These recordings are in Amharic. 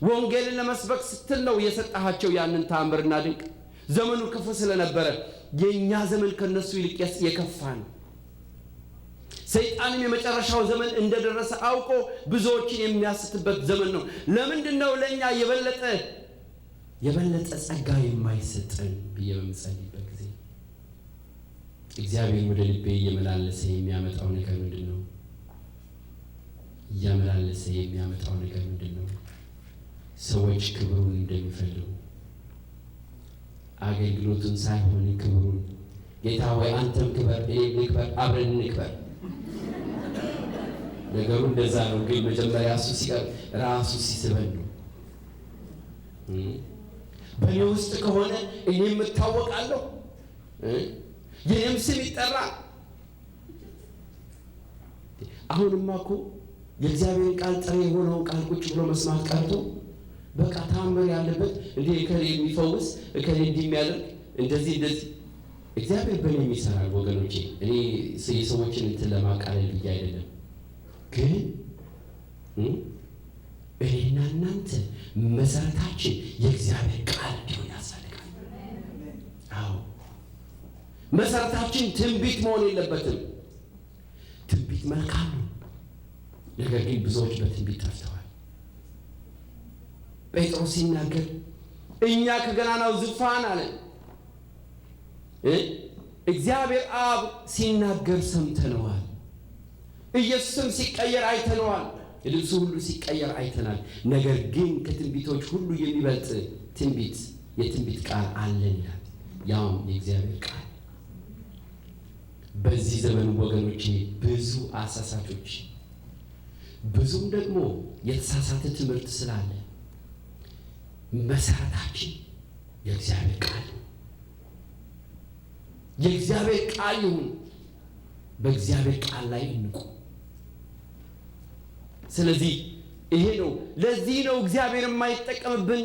ወንጌልን ለመስበክ ስትል ነው የሰጣቸው ያንን ተአምርና ድንቅ። ዘመኑ ክፉ ስለነበረ የኛ ዘመን ከነሱ ይልቅ የከፋ ነው። ሰይጣንም የመጨረሻው ዘመን እንደደረሰ አውቆ ብዙዎችን የሚያስትበት ዘመን ነው። ለምንድነው ለኛ የበለጠ ጸጋ የማይሰጠን ብዬ በምጸልይበት ጊዜ እግዚአብሔር ወደ ልቤ እየመላለሰ የሚያመጣው ነገር ምንድነው? እያመላለሰ የሚያመጣው ነገር ምንድነው? ሰዎች ክብሩን እንደሚፈልጉ አገልግሎቱን ሳይሆን ክብሩን። ጌታ ሆይ አንተም ክበር እኔም ልክበር አብረን እንክበር። ነገሩ እንደዛ ነው። ግን መጀመሪያ እሱ ሲቀር ራሱ ሲስበን ነው። በእኔ ውስጥ ከሆነ እኔም እታወቃለሁ፣ የኔም ስም ይጠራል። አሁንማ እኮ የእግዚአብሔርን ቃል ጥሬ የሆነውን ቃል ቁጭ ብሎ መስማት ቀርቶ በቃ ታምር ያለበት እንዴ እከሌ የሚፈውስ እከሌ እንዲህ የሚያደርግ እንደዚህ እንደዚህ እግዚአብሔር በእኔ የሚሰራል። ወገኖቼ እኔ የሰዎችን እንትን ለማቃለል ብዬ አይደለም፣ ግን እኔና እናንተ መሰረታችን የእግዚአብሔር ቃል እንዲሆን ያስፈልጋል። አዎ መሰረታችን ትንቢት መሆን የለበትም። ትንቢት መልካም ነው፣ ነገር ግን ብዙዎች በትንቢት ጠፍተዋል። ጴጥሮስ ሲናገር እኛ ከገናናው ዙፋን አለ እግዚአብሔር አብ ሲናገር ሰምተነዋል፣ ኢየሱስም ሲቀየር አይተነዋል፣ ልብሱ ሁሉ ሲቀየር አይተናል። ነገር ግን ከትንቢቶች ሁሉ የሚበልጥ ትንቢት የትንቢት ቃል አለን ይላል፣ ያውም የእግዚአብሔር ቃል። በዚህ ዘመን ወገኖቼ ብዙ አሳሳቾች ብዙም ደግሞ የተሳሳተ ትምህርት ስላለ መሰረታችን የእግዚአብሔር ቃል የእግዚአብሔር ቃል ይሁን። በእግዚአብሔር ቃል ላይ እንቁ። ስለዚህ ይሄ ነው። ለዚህ ነው እግዚአብሔር የማይጠቀምብን።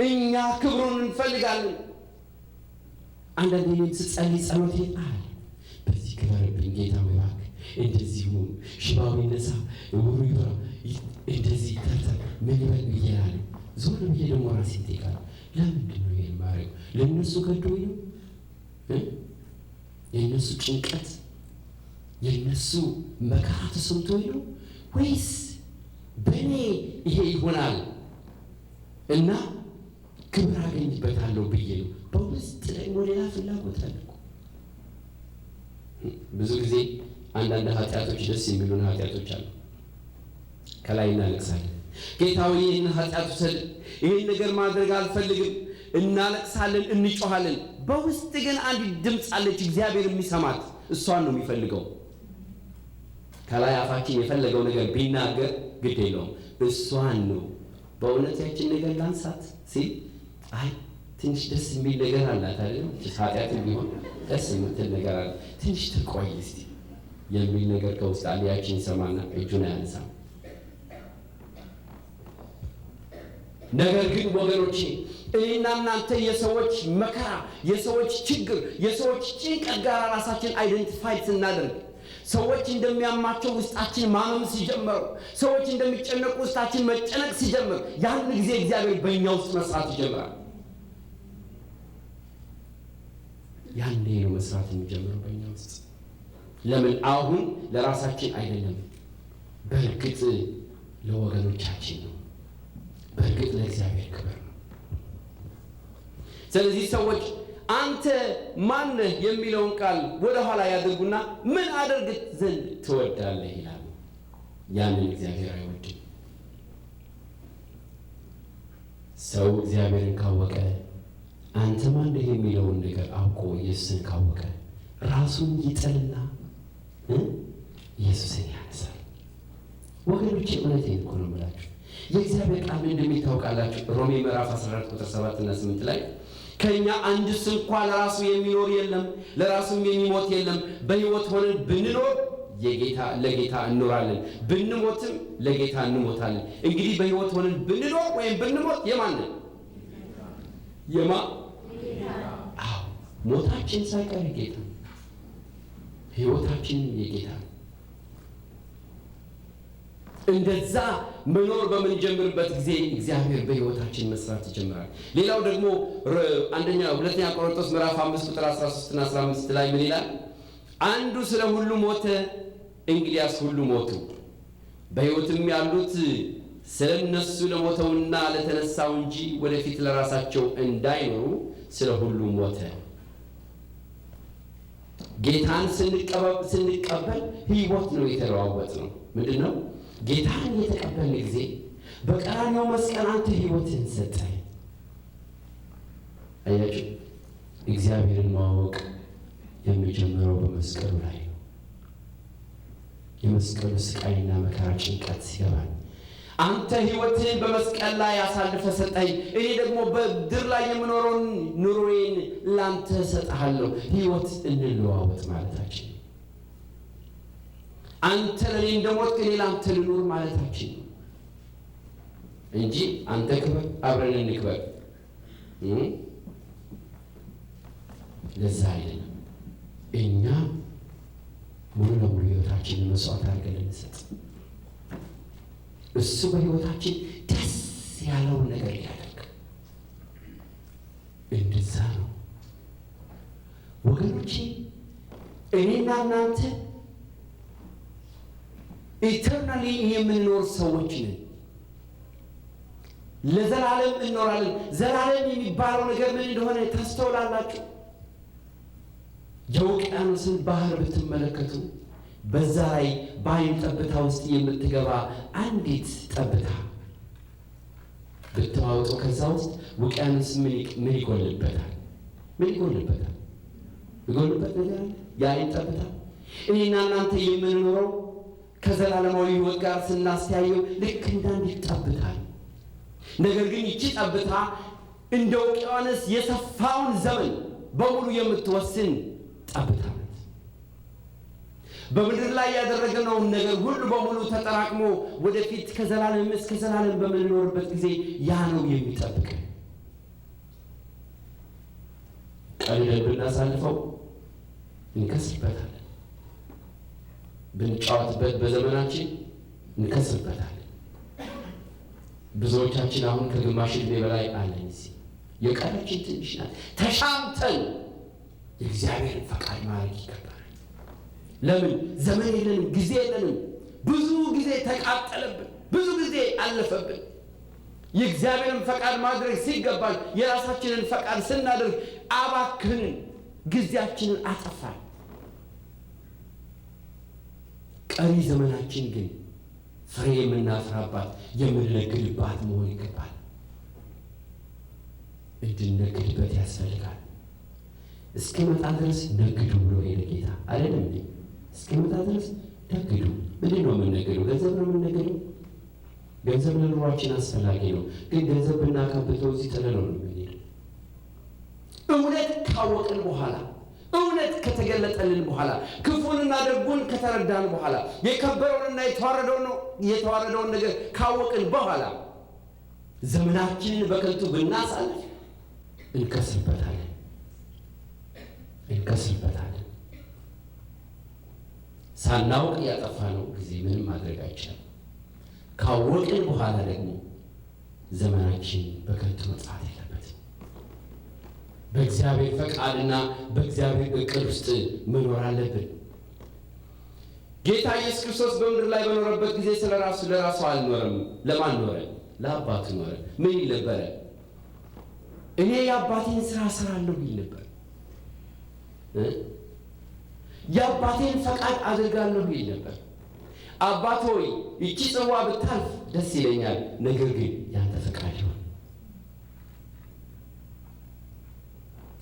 እኛ ክብሩን እንፈልጋለን። አንዳንዴ እኔም ስጸልይ ጸሎቴ አለ በዚህ ክበርብኝ ጌታ ሆይ እባክህ፣ እንደዚህ ሁን፣ ሽባው ይነሳ፣ ዕውሩ ይብራ፣ እንደዚህ ይተርተር፣ ምን ይበል ብዬ እላለሁ። ዞር ብዬ ደግሞ ራሴን እጠይቃለሁ። ለምንድን ነው ይሄን የማደርገው? ለእነሱ ከብዶኝ ነው? የእነሱ ጭንቀት የእነሱ መከራ ተሰምቶኝ ነው ወይስ በእኔ ይሄ ይሆናል እና ክብር አገኝበታለሁ ብዬ ነው? በውስጥ ደግሞ ሌላ ፍላጎት አለ እኮ። ብዙ ጊዜ አንዳንድ ኃጢአቶች ደስ የሚሉን ኃጢአቶች አሉ። ከላይ እናለቅሳለን። ጌታ ሆይ ይህን ኃጢአት ውሰድ፣ ይህን ነገር ማድረግ አልፈልግም፣ እናለቅሳለን፣ እንጮሃለን። በውስጥ ግን አንድ ድምፅ አለች እግዚአብሔር የሚሰማት፣ እሷን ነው የሚፈልገው። ከላይ አፋችን የፈለገው ነገር ቢናገር ግድ የለውም፣ እሷን ነው። በእውነት ያችን ነገር ላንሳት ሲል አይ ትንሽ ደስ የሚል ነገር አላት አይደል? ኃጢአትም ቢሆን ደስ የምትል ነገር አለ፣ ትንሽ ትቆይ እስቲ የሚል ነገር ከውስጥ አለ። ያችን ይሰማና እጁን አያነሳም። ነገር ግን ወገኖቼ እኔና እናንተ የሰዎች መከራ፣ የሰዎች ችግር፣ የሰዎች ጭንቀት ጋር ራሳችን identify ስናደርግ፣ ሰዎች እንደሚያማቸው ውስጣችን ማመም ሲጀምር፣ ሰዎች እንደሚጨነቁ ውስጣችን መጨነቅ ሲጀምር፣ ያን ጊዜ እግዚአብሔር በእኛ ውስጥ መስራት ይጀምራል። ያኔ ነው መስራት የሚጀምረው በእኛ ውስጥ። ለምን? አሁን ለራሳችን አይደለም፣ በእርግጥ ለወገኖቻችን ነው፣ በእርግጥ ለእግዚአብሔር ክብር ነው። ስለዚህ ሰዎች አንተ ማን ነህ የሚለውን ቃል ወደ ኋላ ያደርጉና ምን አደርግ ዘንድ ትወዳለህ ይላሉ። ያንን እግዚአብሔር አይወድም። ሰው እግዚአብሔርን ካወቀ አንተ ማን ነህ የሚለውን ነገር አውቆ ኢየሱስን ካወቀ ራሱን ይጥልና ኢየሱስን ያነሳል። ወገኖቼ እውነቴን እኮ ነው የምላችሁ። የእግዚአብሔር ቃል ምን እንደሚል ታውቃላችሁ? ሮሜ ምዕራፍ 14 ቁጥር 7 እና 8 ላይ ከኛ አንድስ እንኳን ለራሱ የሚኖር የለም፣ ለራሱም የሚሞት የለም። በሕይወት ሆነን ብንኖር ለጌታ እንኖራለን፣ ብንሞትም ለጌታ እንሞታለን። እንግዲህ በሕይወት ሆነን ብንኖር ወይም ብንሞት የማን ነን? የማ? አዎ ሞታችን ሳይቀር የጌታ ነው፣ ሕይወታችን የጌታ ነው። እንደዛ መኖር በምንጀምርበት ጊዜ እግዚአብሔር በሕይወታችን መስራት ይጀምራል። ሌላው ደግሞ አንደኛ ሁለተኛ ቆሮንቶስ ምዕራፍ 5 ቁጥር 13 እና 15 ላይ ምን ይላል? አንዱ ስለ ሁሉ ሞተ፣ እንግዲያስ ሁሉ ሞቱ። በሕይወትም ያሉት ስለ እነሱ ለሞተውና ለተነሳው እንጂ ወደፊት ለራሳቸው እንዳይኖሩ ስለ ሁሉ ሞተ። ጌታን ስንቀበል ሕይወት ነው የተለዋወጥ ነው። ምንድነው? ጌታን የተቀበልን ጊዜ በቀራንዮ መስቀል አንተ ሕይወትህን ሰጠህ። አያችሁ፣ እግዚአብሔርን ማወቅ የሚጀምረው በመስቀሉ ላይ ነው። የመስቀሉ ስቃይና መከራ ጭንቀት ሲገባን አንተ ሕይወትህን በመስቀል ላይ አሳልፈህ ሰጠኸኝ፣ እኔ ደግሞ በምድር ላይ የምኖረውን ኑሮዬን ላንተ እሰጥሃለሁ። ሕይወት እንለዋወጥ ማለታችን፣ አንተ ለኔ እንደሞትክ እኔ ላንተ ልኑር ማለታችን ነው እንጂ አንተ ክበር አብረን እንክበር ለዛ አይደለም። እኛ ሙሉ ለሙሉ ሕይወታችንን መስዋዕት አድርገን ልንሰጥ፣ እሱ በሕይወታችን ደስ ያለውን ነገር ሊያደርግ እንደዛ ነው ወገኖቼ። እኔና እናንተ eternally የምንኖር ሰዎች ነን። ለዘላለም እንኖራለን። ዘላለም የሚባለው ነገር ምን እንደሆነ ታስተውላላችሁ? የውቅያኖስን ባህር ብትመለከቱ በዛ ላይ በአይን ጠብታ ውስጥ የምትገባ አንዲት ጠብታ ብታወጡ ከዛ ውስጥ ውቅያኖስ ምን ይጎልበታል? ምን ይጎልበታል? ይጎልበት ነገር አለ? የአይን ጠብታ። እኔና እናንተ የምንኖረው ከዘላለማዊ ሕይወት ጋር ስናስተያየው ልክ እንደ አንዲት ጠብታ ነው። ነገር ግን ይቺ ጠብታ እንደ ውቅያኖስ የሰፋውን ዘመን በሙሉ የምትወስን ጠብታ ናት። በምድር ላይ ያደረግነውን ነገር ሁሉ በሙሉ ተጠራቅሞ ወደፊት ከዘላለም እስከ ዘላለም በምንኖርበት ጊዜ ያ ነው የሚጠብቀን። ቀልደን ብናሳልፈው እንከስርበታለን። ብንጫወትበት በዘመናችን እንከስርበታለን። ብዙዎቻችን አሁን ከግማሽ ዕድሜ በላይ አለን። እዚህ የቀረችን ትንሽ ናት። ተሻምተን የእግዚአብሔርን ፈቃድ ማድረግ ይገባል። ለምን? ዘመን የለንም፣ ጊዜ የለንም። ብዙ ጊዜ ተቃጠለብን፣ ብዙ ጊዜ አለፈብን። የእግዚአብሔርን ፈቃድ ማድረግ ሲገባን የራሳችንን ፈቃድ ስናደርግ አባክንን፣ ጊዜያችንን አጠፋን። ቀሪ ዘመናችን ግን ፍሬ የምናፈራባት የምንነግድባት መሆን ይገባል። እንድንነግድበት ያስፈልጋል። እስኪመጣ ድረስ ነግዱ ብሎ ሄደ ጌታ አይደለም እንዴ? እስኪመጣ ድረስ ነግዱ። ምንድን ነው የምንነግደው? ገንዘብ ነው የምንነግደው። ገንዘብ ለኑሯችን አስፈላጊ ነው። ግን ገንዘብ ብናካብተው እዚህ ጥለነው ነው የምንሄደው። እውነት ካወቅን በኋላ፣ እውነት ከተገለጠልን በኋላ፣ ክፉንና ደጉን ከተረዳን በኋላ፣ የከበረውንና የተዋረደውን ነገር ካወቅን በኋላ ዘመናችንን በከንቱ ብናሳልፍ እንከስርበታለን፣ እንከስርበታለን። ሳናውቅ ያጠፋነው ጊዜ ምንም ማድረግ አይቻልም። ካወቅን በኋላ ደግሞ ዘመናችን በከንቱ መጥፋት የለበትም። በእግዚአብሔር ፈቃድና በእግዚአብሔር እቅድ ውስጥ መኖር አለብን። ጌታ ኢየሱስ ክርስቶስ በምድር ላይ በኖረበት ጊዜ ስለ ራሱ ለራሱ አልኖረም። ለማን ኖረ? ለአባቱ ኖረ። ምን ይል ነበረ? እኔ የአባቴን ስራ እሰራለሁ ይል ነበር። የአባቴን ፈቃድ አድርጋለሁ ይል ነበር። አባት ሆይ ይቺ ጽዋ ብታልፍ ደስ ይለኛል፣ ነገር ግን ያንተ ፈቃድ ይሁን።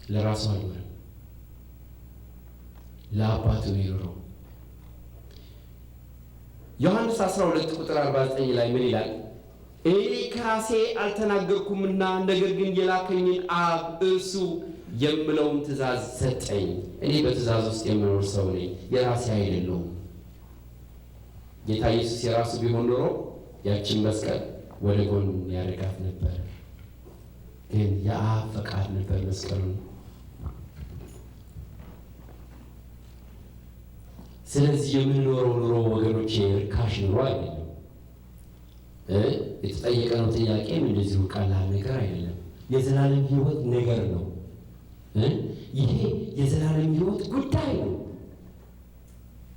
ለራሱ አልኖረም፣ ለአባቱ ነው የኖረው። ዮሐንስ 12 ቁጥር 49 ላይ ምን ይላል? እኔ ከራሴ አልተናገርኩምና ነገር ግን የላከኝን አብ እርሱ የምለውን ትእዛዝ ሰጠኝ። እኔ በትእዛዝ ውስጥ የምኖር ሰው ነኝ፣ የራሴ አይደለሁም። ጌታ ኢየሱስ የራሱ ቢሆን ኖሮ ያችን መስቀል ወደ ጎን ያደርጋት ነበር። ግን የአብ ፈቃድ ነበር መስቀሉን። ስለዚህ የምንኖረው ኑሮ ወገኖቼ ርካሽ ኑሮ አይደለም። የተጠየቀነው ጥያቄም እንደዚሁ ቀላል ነገር አይደለም። የዘላለም ሕይወት ነገር ነው። ይሄ የዘላለም ሕይወት ጉዳይ ነው።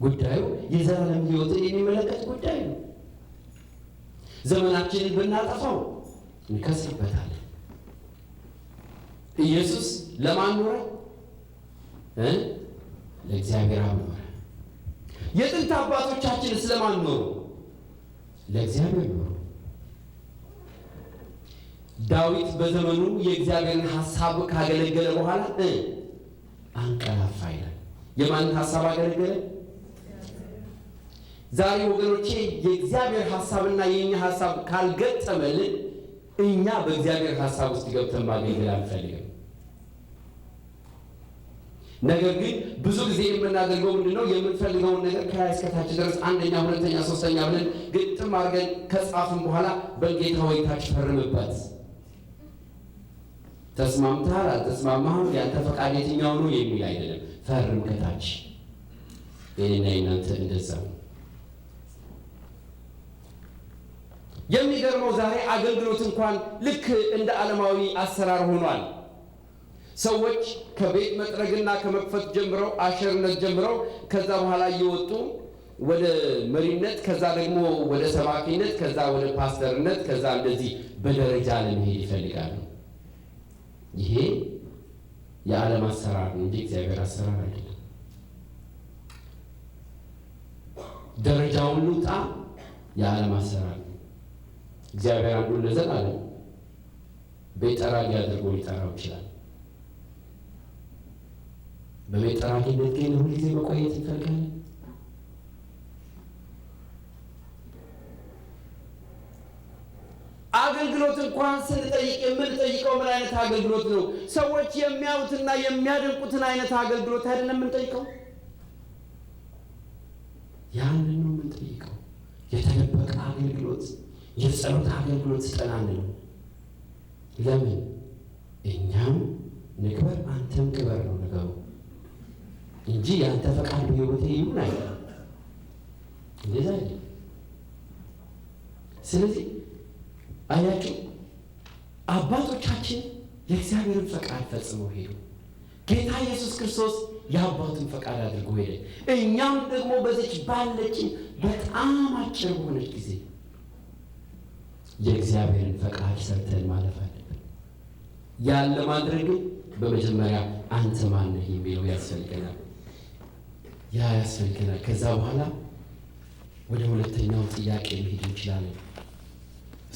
ጉዳዩ የዘላለም ሕይወትን የሚመለከት ጉዳይ ነው። ዘመናችንን ብናጠፋው እንከስርበታለን። ኢየሱስ ለማን ኖረ? ለእግዚአብሔር አብ ኖረ። የጥንት አባቶቻችንስ ለማን ኖሩ? ለእግዚአብሔር ኖሩ። ዳዊት በዘመኑ የእግዚአብሔርን ሐሳብ ካገለገለ በኋላ አንቀላፋ ይላል። የማንን ሐሳብ አገለገለ? ዛሬ ወገኖቼ የእግዚአብሔር ሐሳብና የኛ ሐሳብ ካልገጠመልን እኛ በእግዚአብሔር ሐሳብ ውስጥ ገብተን ማገልገል አንፈልግም። ነገር ግን ብዙ ጊዜ የምናደርገው ምንድነው? የምንፈልገውን ነገር ከላይ እስከ ታች ድረስ አንደኛ፣ ሁለተኛ፣ ሶስተኛ ብለን ግጥም አድርገን ከጻፍን በኋላ በጌታ ወይ ታች ፈርምበት። ተስማምተሃል አልተስማማህም፣ ያንተ ፈቃድ የትኛው ነው የሚል አይደለም። ፈርም ከታች። የኔና የናንተ እንደዛ ነው። የሚገርመው ዛሬ አገልግሎት እንኳን ልክ እንደ ዓለማዊ አሰራር ሆኗል። ሰዎች ከቤት መጥረግና ከመክፈት ጀምረው አሸርነት ጀምረው ከዛ በኋላ እየወጡ ወደ መሪነት፣ ከዛ ደግሞ ወደ ሰባኪነት፣ ከዛ ወደ ፓስተርነት፣ ከዛ እንደዚህ በደረጃ ለመሄድ ይፈልጋሉ። ይሄ የዓለም አሰራር ነው እንጂ እግዚአብሔር አሰራር አይደለም። ደረጃውን ልውጣ የዓለም አሰራር ነው። እግዚአብሔር አንዱን ለዘላለም ቤት ጠራጊ አድርጎ ሊጠራው ይችላል። በቤት ጠራጊነት ግን ሁልጊዜ መቆየት እንፈልጋለን። አገልግሎት እንኳን ስንጠይቅ የምንጠይቀው ምን አይነት አገልግሎት ነው? ሰዎች የሚያዩትና የሚያደንቁትን አይነት አገልግሎት አይደለም የምንጠይቀው። ያንን ነው የምንጠይቀው። የተደበቀ አገልግሎት፣ የጸሎት አገልግሎት ስጠን አንልም። ለምን? እኛም ንክበር አንተም ክበር ነው ነገሩ እንጂ ያንተ ፈቃድ በሕይወቴ ይሁን አይደለም። እንደዛ አይደለም። ስለዚህ አያችሁ አባቶቻችን የእግዚአብሔርን ፈቃድ ፈጽመው ሄዱ። ጌታ ኢየሱስ ክርስቶስ የአባቱን ፈቃድ አድርጎ ሄደ። እኛም ደግሞ በዚች ባለችን በጣም አጭር በሆነች ጊዜ የእግዚአብሔርን ፈቃድ ሰርተን ማለፍ አለብን። ያን ለማድረግ በመጀመሪያ አንተ ማን ነህ የሚለው ያስፈልገናል። ያ ያስፈልገናል። ከዛ በኋላ ወደ ሁለተኛው ጥያቄ መሄድ እንችላለን።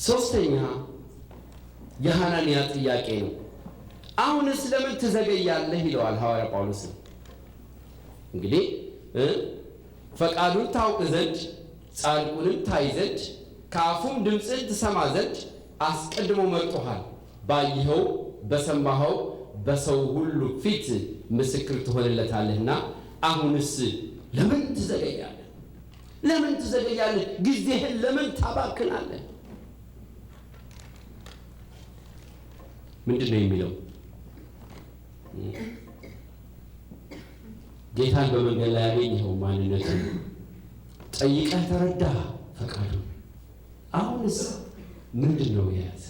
ሶስተኛ የሐናንያ ጥያቄ ነው። አሁንስ ለምን ትዘገያለህ ይለዋል ሐዋርያ ጳውሎስ። እንግዲህ ፈቃዱን ታውቅ ዘንድ ጻድቁንም ታይ ዘንድ ከአፉም ድምፅን ትሰማ ዘንድ አስቀድሞ መርጦሃል። ባየኸው በሰማኸው በሰው ሁሉ ፊት ምስክር ትሆንለታለህና አሁንስ ለምን ትዘገያለህ? ለምን ትዘገያለህ? ጊዜህን ለምን ታባክናለህ? ምንድነው የሚለው? ጌታን በመንገድ ላይ ያገኘኸው ማንነቱን ጠይቀህ ተረዳህ ፈቃዱን። አሁንስ ምንድነው የያዘህ?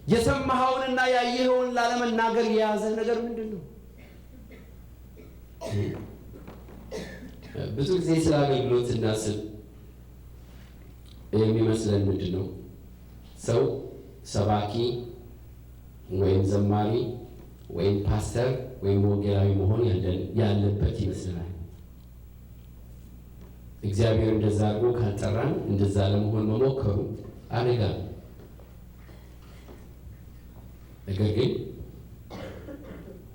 የሰማኸውንና ያየኸውን ላለመናገር የያዘህ ነገር ምንድነው? ብዙ ጊዜ ስለ አገልግሎት ስናስብ የሚመስለን ምንድነው? ሰው ሰባኪ ወይም ዘማሪ ወይም ፓስተር ወይም ወንጌላዊ መሆን ያለበት ይመስላል። እግዚአብሔር እንደዛ አድርጎ ካልጠራን እንደዛ ለመሆን መሞከሩ አደጋ ነው። ነገር ግን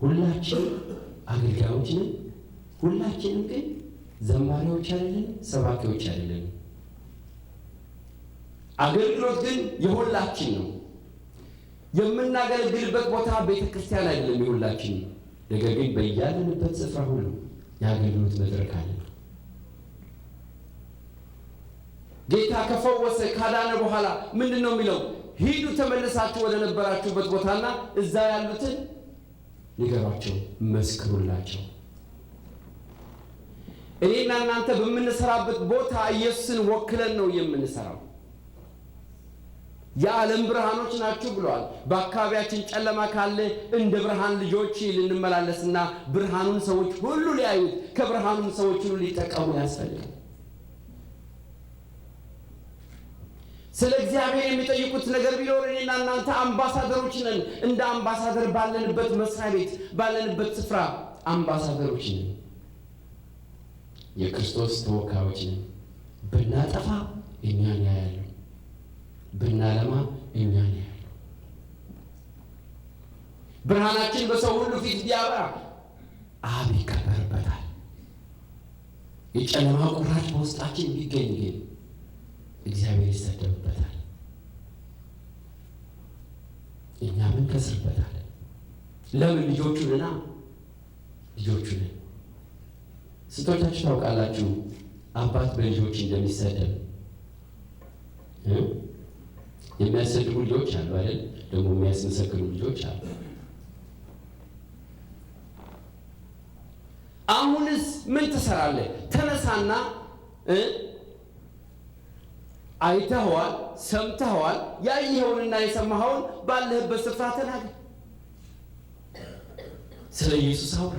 ሁላችንም አገልጋዮች ነን። ሁላችንም ግን ዘማሪዎች አይደለንም፣ ሰባኪዎች አይደለንም። አገልግሎት ግን የሁላችን ነው። የምናገለግልበት ቦታ ቤተክርስቲያን አይደለም የሁላችን። ነገር ግን በያለንበት ስፍራ ሁሉ የአገልግሎት መድረክ አለ። ጌታ ከፈወሰ ካዳነ በኋላ ምንድነው የሚለው? ሂዱ ተመልሳችሁ ወደ ነበራችሁበት ቦታና እዛ ያሉትን ንገሯቸው፣ መስክሩላቸው። እኔና እናንተ በምንሰራበት ቦታ ኢየሱስን ወክለን ነው የምንሰራው። የዓለም ብርሃኖች ናችሁ ብለዋል። በአካባቢያችን ጨለማ ካለ እንደ ብርሃን ልጆች ልንመላለስና ብርሃኑን ሰዎች ሁሉ ሊያዩት ከብርሃኑም ሰዎች ሁሉ ሊጠቀሙ ያስፈልጋል። ስለ እግዚአብሔር የሚጠይቁት ነገር ቢኖር እኔና እናንተ አምባሳደሮች ነን። እንደ አምባሳደር ባለንበት መስሪያ ቤት ባለንበት ስፍራ አምባሳደሮች ነን። የክርስቶስ ተወካዮች ነን። ብናጠፋ እኛን ያያሉ፣ ብናለማ እኛን ያያሉ። ብርሃናችን በሰው ሁሉ ፊት ቢያበራ አብ ይከበርበታል። የጨለማ ቁራጭ በውስጣችን ቢገኝ ግን እግዚአብሔር ይሰደብበታል፣ እኛም እንከስርበታለን። ለምን? ልጆቹ ነና። ልጆቹ ነን። ስንቶቻችሁ ታውቃላችሁ አባት በልጆች እንደሚሰደብ? የሚያሰድቡ ልጆች አሉ አይደል? ደግሞ የሚያስመሰግኑ ልጆች አሉ። አሁንስ ምን ትሰራለህ? ተነሳና አይተኸዋል፣ ሰምተኸዋል፣ ያየኸውንና የሰማኸውን ባለህበት ስፍራ ተናገር። ስለ ኢየሱስ አውራ።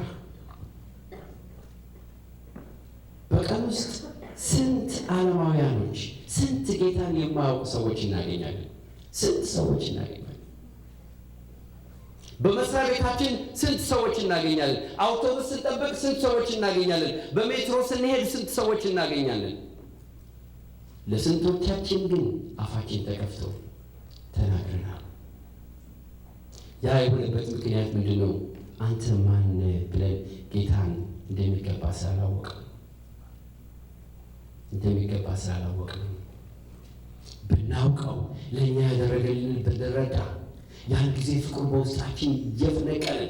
በቀን ውስጥ ስንት ዓለማውያኖች፣ ስንት ጌታን የማያውቁ ሰዎች እናገኛለን። ስንት ሰዎች እናገኛለን። በመስሪያ ቤታችን ስንት ሰዎች እናገኛለን። አውቶቡስ ስንጠብቅ ስንት ሰዎች እናገኛለን። በሜትሮ ስንሄድ ስንት ሰዎች እናገኛለን። ለስንቶቻችን ግን አፋችን ተከፍቶ ተናግረናል? ያ የሆነበት ምክንያት ምንድን ነው? አንተ ማን ብለን ጌታን እንደሚገባ ስላላወቅን እንደሚገባ ስላላወቅን። ብናውቀው ለእኛ ያደረገልንን ብንረዳ ያን ጊዜ ፍቅሩ በውስጣችን እየፈነቀለ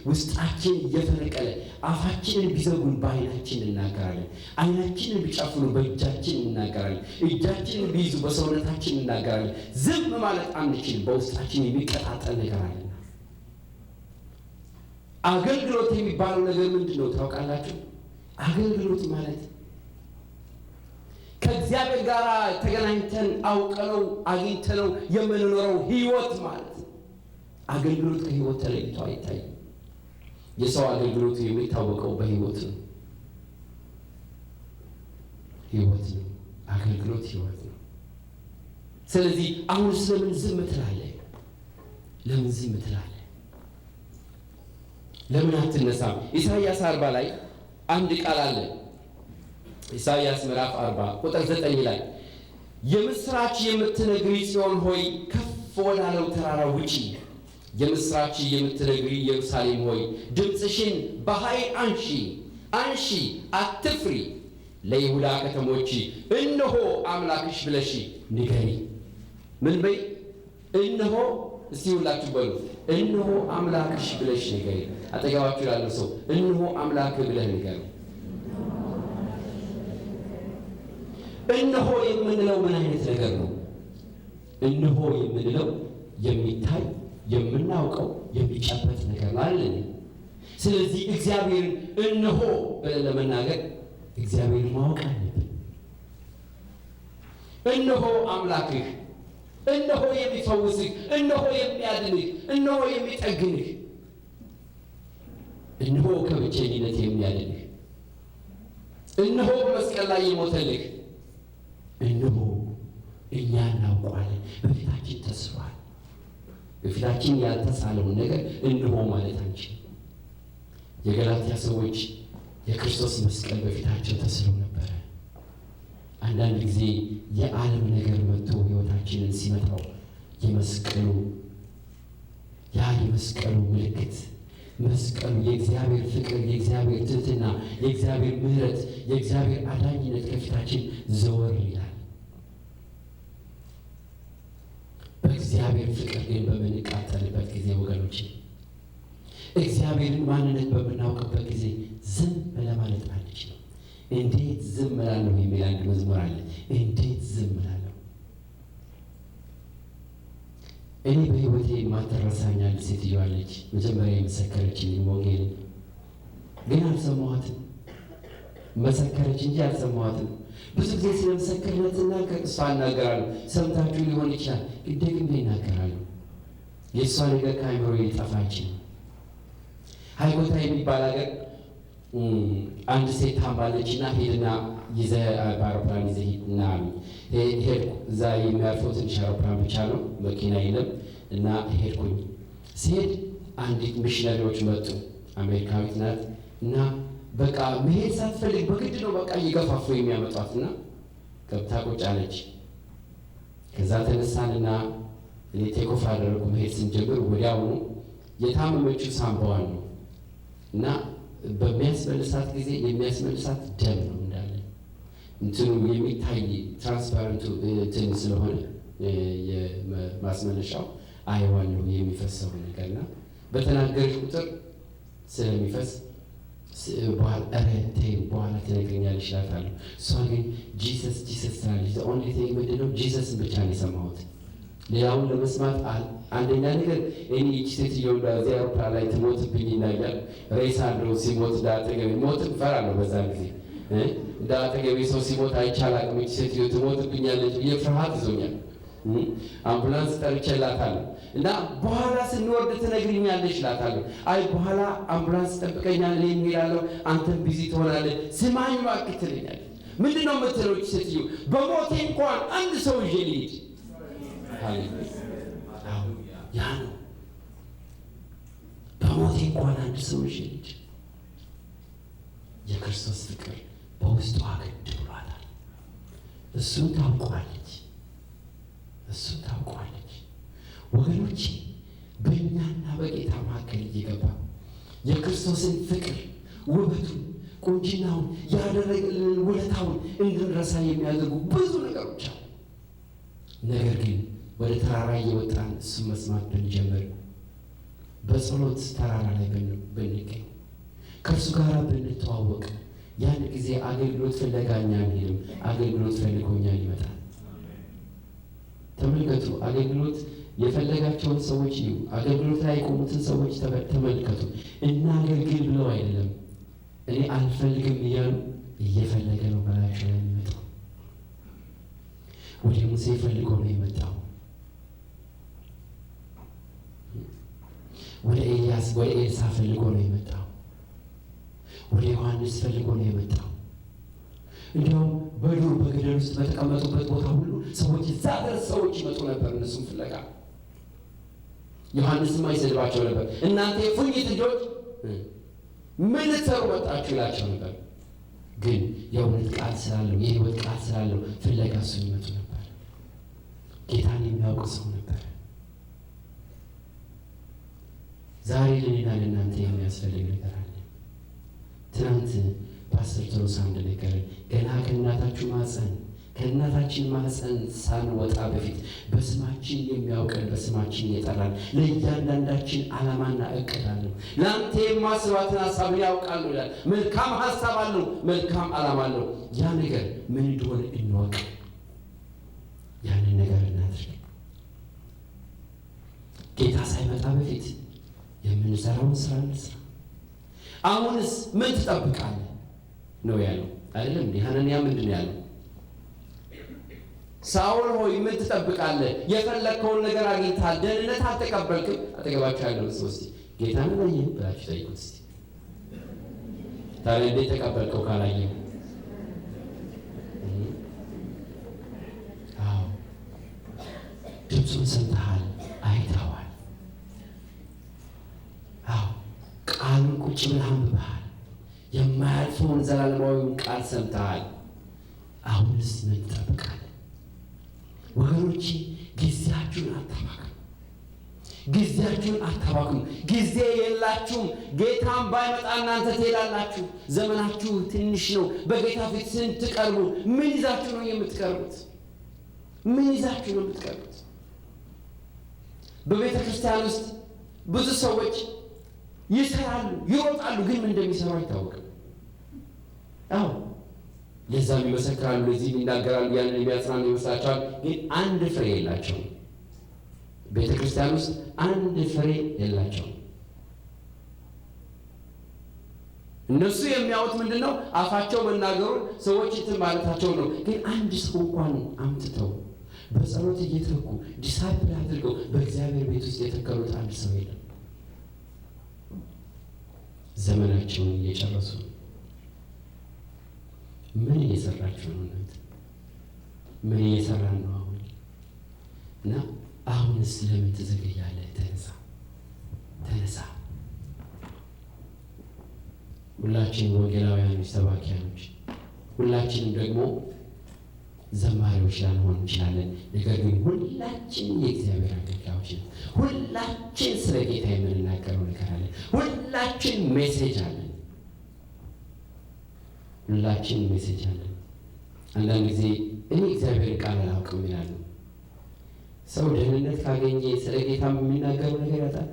ውስጣችን እየፈነቀለ አፋችንን ቢዘጉን በዓይናችን እናገራለን። ዓይናችንን ቢጨፍኑ በእጃችን እናገራለን። እጃችንን ቢይዙ በሰውነታችን እናገራለን። ዝም ማለት አንችልም። በውስጣችን የሚቀጣጠል ነገር አለና። አገልግሎት የሚባለው ነገር ምንድን ነው ታውቃላችሁ? አገልግሎት ማለት ከእግዚአብሔር ጋር ተገናኝተን አውቀነው አግኝተነው የምንኖረው ሕይወት ማለት ነው። አገልግሎት ከሕይወት ተለይቶ አይታይም። የሰው አገልግሎቱ የሚታወቀው በሕይወት ነው። ሕይወት ነው። አገልግሎት ሕይወት ነው። ስለዚህ አሁን ስለምን ዝም ትላለህ? ለምን ዝም ትላለህ? ለምን አትነሳም? ኢሳይያስ 40 ላይ አንድ ቃል አለ። ኢሳይያስ ምዕራፍ 40 ቁጥር 9 ላይ የምስራች የምትነግሪ ጽዮን ሆይ ከፍ ወዳለው ተራራ ውጪ፣ የምስራች የምትነግሪ ኢየሩሳሌም ሆይ ድምፅሽን በኃይል አንሺ አንሺ፣ አትፍሪ፣ ለይሁዳ ከተሞች እነሆ አምላክሽ ብለሽ ንገሪ። ምን በይ? እነሆ። እስቲ ሁላችሁ በሉ፣ እነሆ አምላክሽ ብለሽ ንገሪ። አጠገባችሁ ላለው ሰው እነሆ አምላክህ ብለህ ንገሪ። እነሆ የምንለው ምን አይነት ነገር ነው? እነሆ የምንለው የሚታይ የምናውቀው የሚጨበጥ ነገር ነው አይደል? ስለዚህ እግዚአብሔርን እነሆ ብለን ለመናገር እግዚአብሔርን ማወቅ አለብን። እነሆ አምላክህ፣ እነሆ የሚፈውስህ፣ እነሆ የሚያድንህ፣ እነሆ የሚጠግንህ፣ እነሆ ከብቸኝነት የሚያድንህ፣ እነሆ በመስቀል ላይ የሞተልህ፣ እነሆ እኛ እናውቀዋለን። በፊታችን ተስሏል። በፊታችን ያልተሳለውን ነገር እነሆ ማለት አንችልም። የገላትያ ሰዎች የክርስቶስ መስቀል በፊታቸው ተስሎ ነበረ። አንዳንድ ጊዜ የዓለም ነገር መጥቶ ሕይወታችንን ሲመታው የመስቀሉ ያ የመስቀሉ ምልክት መስቀሉ የእግዚአብሔር ፍቅር፣ የእግዚአብሔር ትሕትና፣ የእግዚአብሔር ምሕረት፣ የእግዚአብሔር አዳኝነት ከፊታችን ዘወር ይላል። በእግዚአብሔር ፍቅር ግን በምንቃጠልበት ጊዜ ወገኖች፣ እግዚአብሔርን ማንነት በምናውቅበት ጊዜ ዝም ለማለት አንችልም። እንዴት ዝም እላለሁ የሚል አንድ መዝሙር አለ። እንዴት ዝም እላለሁ? እኔ በሕይወቴ የማትረሳኝ አንድ ሴትዮ አለች። መጀመሪያ የመሰከረችልኝ ወንጌልን ግን አልሰማኋትም። መሰከረች እንጂ አልሰማኋትም። ብዙ ጊዜ ስለ ምስክርነት ስናገር እሷ እናገራለሁ። ሰምታችሁ ሊሆን ይችላል፣ ግን ደግሜ እናገራለሁ። የእሷ ነገር ከአእምሮዬ ሊጠፋ አይችልም። ሃይኮታ የሚባል ሀገር አንድ ሴት ታማለችና ሂድና ይዘህ በአውሮፕላን ይዘህ ሂድና አሉኝ። ሄድኩ። እዛ የሚያርፈው ትንሽ አውሮፕላን ብቻ ነው፣ መኪና የለም እና ሄድኩኝ። ስሄድ አንዲት ሚሽነሪዎች መጡ። አሜሪካዊት ናት እና በቃ መሄድ ሳትፈልግ በግድ ነው በቃ እየገፋፉ የሚያመጧት እና ገብታ ቁጭ አለች። ከዛ ተነሳንና እኔ take off አደረጉ። መሄድ ስንጀምር ወዲያውኑ የታመመችው ሳምባዋን ነው እና በሚያስመልሳት ጊዜ የሚያስመልሳት ደም ነው እንዳለ እንትኑ የሚታይ transparent ኡ እንትን ስለሆነ የማስመለሻው አየዋለሁ የሚፈሰው ነገርና በተናገረች ቁጥር ስለሚፈስ በኋላ ኧረ ተይው በኋላ ትነግረኛለሽ እላታለሁ። እሷ ግን Jesus Jesus ትላለች። The only thing ምንድን ነው Jesus ን ብቻ ነው የሰማሁት። ሌላውን ለመስማት አንደኛ ነገር እኔ ይቺ ሴትዮ እዚህ አውሮፕላን ላይ ትሞትብኝና እያልኩ ሬሳ እንደው ሲሞት እንዳጠገቤ ሞትን እፈራለሁ። በዛ ጊዜ እንዳጠገቤ ሰው ሲሞት አይቼ አላውቅም። ይቺ ሴትዮ ትሞትብኛለች ብዬ ፍርሃት ይዞኛል። አምቡላንስ ጠርቼላታለሁ እና በኋላ ስንወርድ ትነግሪኛለሽ እላታለሁ። አይ በኋላ አምቡላንስ ጠብቀኛል፣ እኔ እሄዳለሁ፣ አንተም busy ትሆናለህ፣ ስማኝ እባክህ ትለኛለች። ምንድን ነው የምትለው ይቺ ሴትዮ? በሞቴ እንኳን አንድ ሰው ይዤ ልሂድ። ያ ነው በሞቴ እንኳን አንድ ሰው ይዤ ልሂድ። የክርስቶስ ፍቅር በውስጧ ግድ ብሏታል። እሱን ታውቋለች፣ እሱን ታውቋለች። ወገኖቼ በእኛና በጌታ መካከል እየገባ የክርስቶስን ፍቅር ውበቱን፣ ቁንጅናውን፣ ያደረገልንን ውለታውን እንድንረሳ የሚያደርጉ ብዙ ነገሮች አሉ። ነገር ግን ወደ ተራራ እየወጣን እሱን መስማት ብንጀምር፣ በጸሎት ተራራ ላይ ብንገኝ፣ ከእርሱ ጋር ብንተዋወቅ፣ ያን ጊዜ አገልግሎት ፍለጋ እኛ አንሄድም። አገልግሎት ፈልጎ እኛን ይመጣል። ተመልከቱ፣ አገልግሎት የፈለጋቸውን ሰዎች እዩ። አገልግሎት ላይ የቆሙትን ሰዎች ተመልከቱ። እናገልግል ብለው አይደለም፣ እኔ አልፈልግም እያሉ እየፈለገ ነው በላያቸው ላይ የሚመጣው። ወደ ሙሴ ፈልጎ ነው የመጣው። ወደ ኤልያስ ወደ ኤልሳ ፈልጎ ነው የመጣው። ወደ ዮሐንስ ፈልጎ ነው የመጣው። እንዲያውም በዱር በገደል ውስጥ በተቀመጡበት ቦታ ሁሉ ሰዎች እዛ ድረስ ሰዎች ይመጡ ነበር እነሱም ፍለጋ። ዮሐንስም አይሰድባቸው ነበር። እናንተ የፉኝት ልጆች ምን ልትሰሩ መጣችሁ ይላቸው ነበር። ግን የእውነት ቃል ስላለው የሕይወት ቃል ስላለው ፍለጋ እሱን ይመጡ ነበር። ጌታን የሚያውቅ ሰው ነበር። ዛሬ ለእኔና ለእናንተ የሚያስፈልግ ነገር አለ። ትናንት ፓስተር ቶሎሳ እንደነገረን ገና ከእናታችሁ ማህፀን ከእናታችን ማህፀን ሳንወጣ በፊት በስማችን የሚያውቀን በስማችን የጠራን ለእያንዳንዳችን ዓላማና እቅድ አለው። ለአንተ የማስባትን ሀሳብ ያውቃሉ ይላል። መልካም ሀሳብ አለው፣ መልካም ዓላማ አለው። ያ ነገር ምን እንደሆነ እንወቅ፣ ያንን ነገር እናድርግ። ጌታ ሳይመጣ በፊት የምንሰራውን ስራ እንስራ። አሁንስ ምን ትጠብቃለህ ነው ያለው። አይደለም እንዴ? ሐናንያ ምንድን ነው ያለው? ሳኦል ሆይ ምን ትጠብቃለህ? የፈለግከውን ነገር አግኝተሃል፣ ደህንነት አልተቀበልክም። አጠገባችሁ ያለውን ሰው እስቲ ጌታን አላየህም ብላችሁ ጠይቁት እስቲ። ታዲያ እንዴት ተቀበልከው ካላየህ? አዎ ድምፁን ሰምተሃል፣ አይተኸዋል። አዎ ቃሉን ቁጭ ብለህ አንብበሃል። የማያልፈውን ዘላለማዊውን ቃል ሰምተሃል። አሁንስ ምን ትጠብቃለህ? ወገኖቼ ጊዜያችሁን አታባክኑ። ጊዜያችሁን አታባክኑ። ጊዜ የላችሁም። ጌታም ባይመጣ እናንተ ትሄዳላችሁ። ዘመናችሁ ትንሽ ነው። በጌታ ፊት ስትቀርቡ ምን ይዛችሁ ነው የምትቀርቡት? ምን ይዛችሁ ነው የምትቀርቡት? በቤተ ክርስቲያን ውስጥ ብዙ ሰዎች ይሰራሉ፣ ይሮጣሉ፣ ግን ምን እንደሚሰሩ አይታወቅም። አዎ ለዛም ይመሰክራሉ፣ ለዚህም ይናገራሉ፣ ያንን የሚያጽናኑ ይመስላቸዋል። ግን አንድ ፍሬ የላቸውም። ቤተ ክርስቲያን ውስጥ አንድ ፍሬ የላቸውም። እነሱ የሚያዩት ምንድነው? አፋቸው መናገሩን ሰዎች እንትን ማለታቸው ነው። ግን አንድ ሰው እንኳን አምጥተው በጸሎት እየተኩ disciple አድርገው በእግዚአብሔር ቤት ውስጥ የተከሉት አንድ ሰው የለም። ዘመናቸውን እየጨረሱ ምን እየሰራችሁ ነው እናንተ? ምን እየሰራን ነው አሁን? እና አሁንስ ለምን ትዘገያለህ? ተነሳ ተነሳ። ሁላችን ወንጌላውያኖች፣ ሰባኪያኖች፣ ሁላችንም ደግሞ ዘማሪዎች ላንሆን እንችላለን። ነገር ግን ሁላችን የእግዚአብሔር አገልጋዮች ነን። ሁላችን ስለ ጌታ የምንናገረው ነገር አለን። ሁላችን message አለን። ሁላችን message አለን። አንዳንድ ጊዜ እኔ እግዚአብሔር ቃል አላውቅም ይላሉ። ሰው ደህንነት ካገኘ ስለ ጌታ የሚናገረው ነገር ያጣል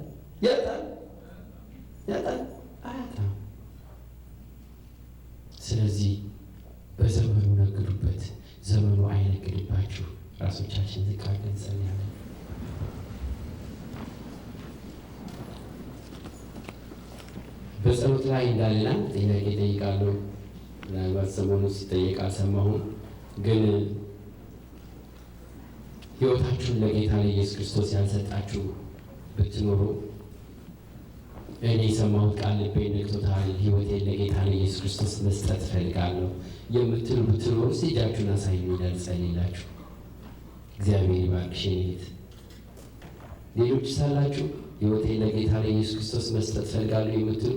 ያጣል ያጣል አያጣም። ስለዚህ በዘመኑ ነግዱበት፣ ዘመኑ አይነግድባችሁ። ራሶቻችን ዝቅ አድርገን እንጸልያለን። በጸሎት ላይ እንዳለን አንድ ጥያቄ እጠይቃለሁ። ምናልባት ሰሞኑን ሲጠየቅ አልሰማሁም፣ ግን ሕይወታችሁን ለጌታ ለኢየሱስ ክርስቶስ ያልሰጣችሁ ብትኖሩ እኔ የሰማሁት ቃል ልቤን ነክቶታል፣ ሕይወቴን ለጌታ ለኢየሱስ ክርስቶስ መስጠት እፈልጋለሁ የምትሉ ብትኖሩ እጃችሁን አሳዩኝ ልጸልይላችሁ። እግዚአብሔር ይባርክሽ የኔ እህት። ሌሎች ሳላችሁ ሕይወቴን ለጌታ ለኢየሱስ ክርስቶስ መስጠት እፈልጋለሁ የምትሉ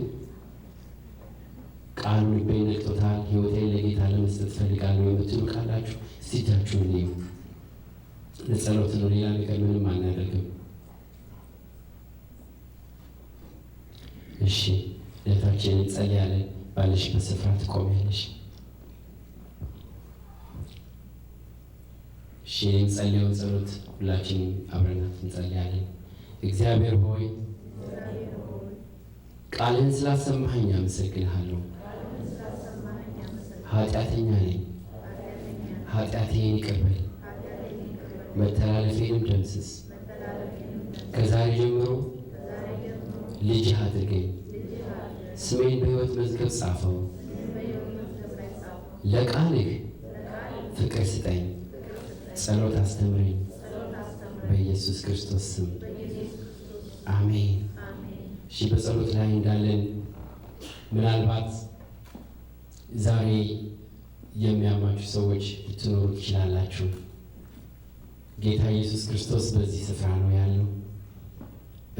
ቃሉ ልቤን ነክቶታል፣ ሕይወቴን ለጌታ ለመስጠት እፈልጋለሁ የምትሉ ካላችሁ እጃችሁን እዩ። ለጸሎት ነው፣ ሌላ ነገር ምንም አናደርግም። እሺ እህታችን እንጸልያለን። ባለሽበት ስፍራ ትቆሚያለሽ። እሺ የምንጸልየውን ጸሎት ሁላችንም አብረናት እንጸልያለን። እግዚአብሔር ሆይ ቃልህን ስላሰማኸኝ አመሰግንሃለሁ። ኃጢአተኛ ነኝ፣ ኃጢአቴን ይቅር በል፣ መተላለፌንም ደምስስ። ከዛሬ ጀምሮ ልጅህ አድርገኝ፣ ስሜን በሕይወት መዝገብ ጻፈው። ለቃልህ ፍቅር ስጠኝ፣ ጸሎት አስተምረኝ። በኢየሱስ ክርስቶስ ስም አሜን። እሺ በጸሎት ላይ እንዳለን ምናልባት ዛሬ የሚያማችሁ ሰዎች ልትኖሩ ትችላላችሁ። ጌታ ኢየሱስ ክርስቶስ በዚህ ስፍራ ነው ያለው።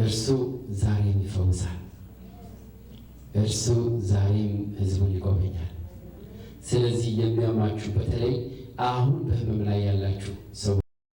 እርሱ ዛሬም ይፈውሳል። እርሱ ዛሬም ሕዝቡን ይጎበኛል። ስለዚህ የሚያማችሁ በተለይ አሁን በህመም ላይ ያላችሁ ሰዎች